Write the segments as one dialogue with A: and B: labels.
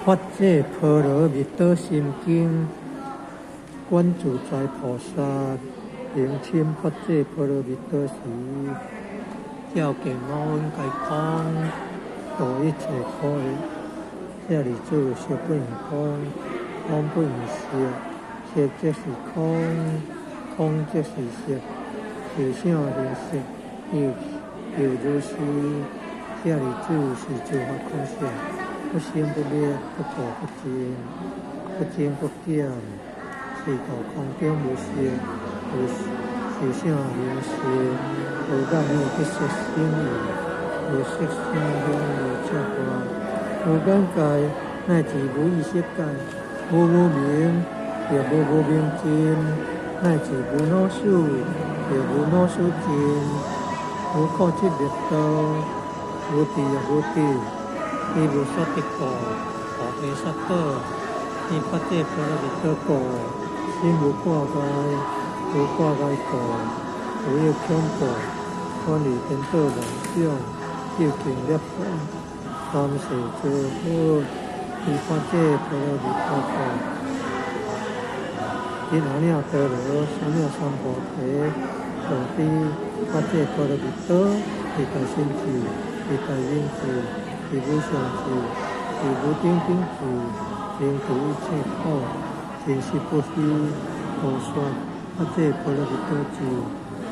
A: 法界波羅蜜多心經，觀自在菩薩行深法界波羅蜜多時，照見五蘊皆空，度一切苦厄。舍利子，色不異空，空不異色，色即是空，空即是色，受想行識，亦猶如是。舍利子，是諸法空相，不生不滅，不垢不淨，不增不減。是故空中無色，無受想行識，無眼耳鼻舌身意，無色聲香味觸法，無眼界，乃至無意識界，無無明，亦無無明盡，乃至無老死，亦無老死盡，無苦集滅道，無智亦無得，以無所得故，菩提薩埵，以法界波羅蜜多故，心無掛礙，無掛礙故，無有恐怖，遠離顛倒妄想，究竟涅槃，三世諸佛，以法界波羅蜜多故，得阿耨多羅三藐三菩提，上智法界波羅蜜多，是大神智，是大願智，是無上智，是無頂頂智，能度一切苦，真實不虛。故說法界波羅蜜多咒，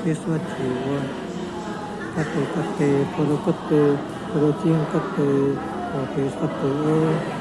A: 即說咒曰：覺地覺地，波羅覺地，波羅僧覺地，菩提薩婆訶。